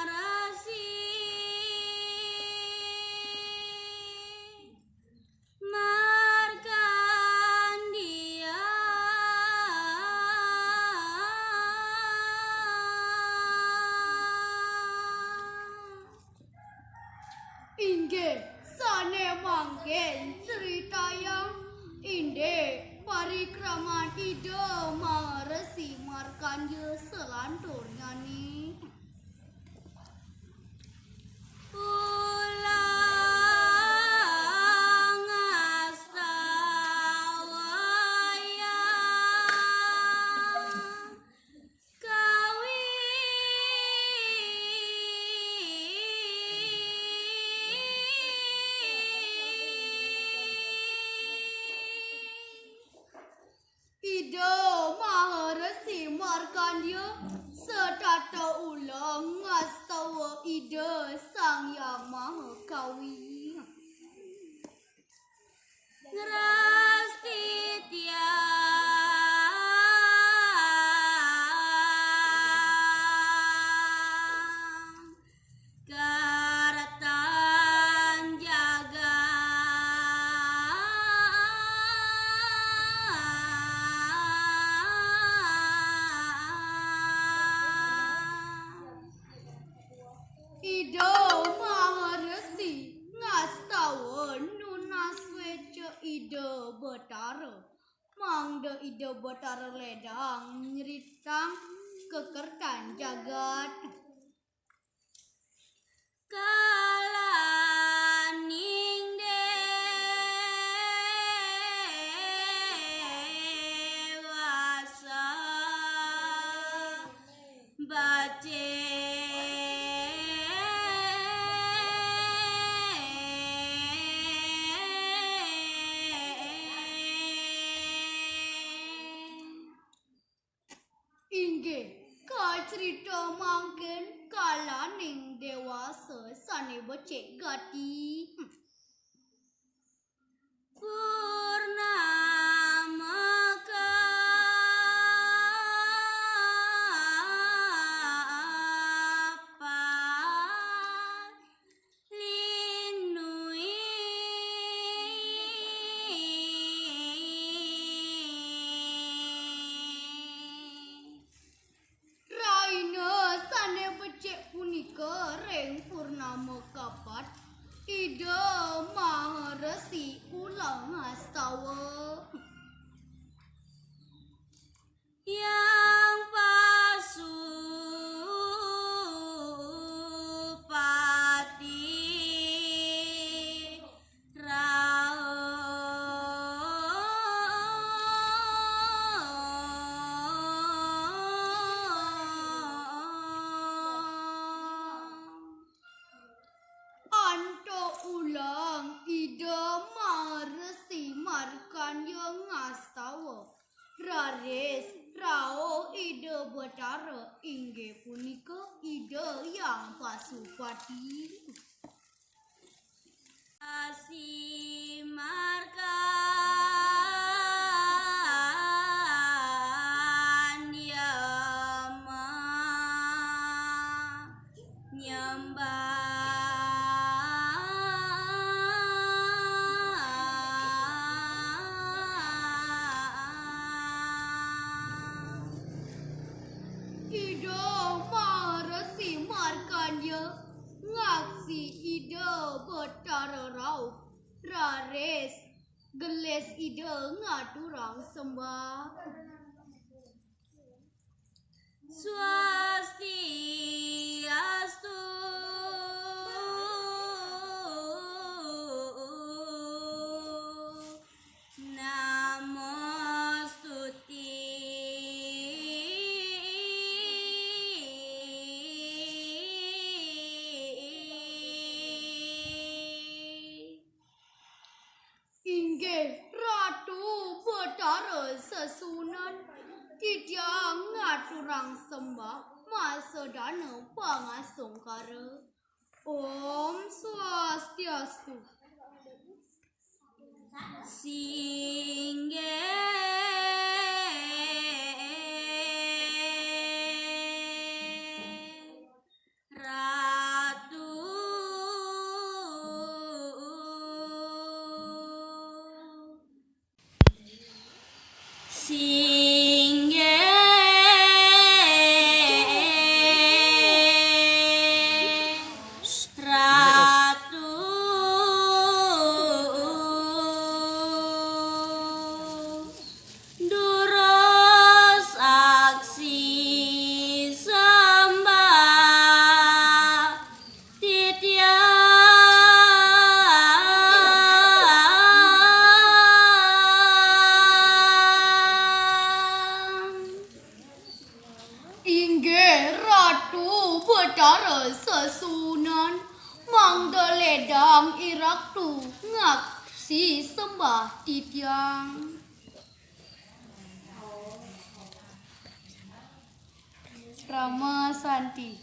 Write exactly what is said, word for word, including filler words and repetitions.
Resi Markandia. Inggih, sané mangkin critayang indik parikraman Ida Maharesi Markandia salanturnyané. Ulang astawaya kawi. Ida Maharesi Markandia setata ulang ngastawa Ida Sang Hyang Maha Kawi. Ngrastitiang kertan jagat. Ida Maharesi ngastawa nunas weca Ida Betara. Mangda Ida Betara ledang nyritang kekertan jagat. Kalaning dewasa becik. Inggih, kacrita mangkin kalaning dewasa sané becik gati. Purnama kapan linui. Raina sané becik punika ring purnama kapat, Ida Maharesi ulang ngastawa. Hyang Pasupati rauh. Antuk ulang Ida Maharesi Markandia ngastawa. Raris rauh Ida Betara inggih punika Ida Hyang Pasupati. Asi Markandia ma nyembah. Ida Maharesi Markandia ngaksi Ida Betara rauh, raris gelis Ida ngaturang sembah. Swastiastu. Namostuti. Inggih Ratu Betara Sesuunan, titiang ngaturang sembah masedana pangastungkara. Om Swastiastu. Singgih. Édang iraktu ngaksi sembah titiang. Parama Santi.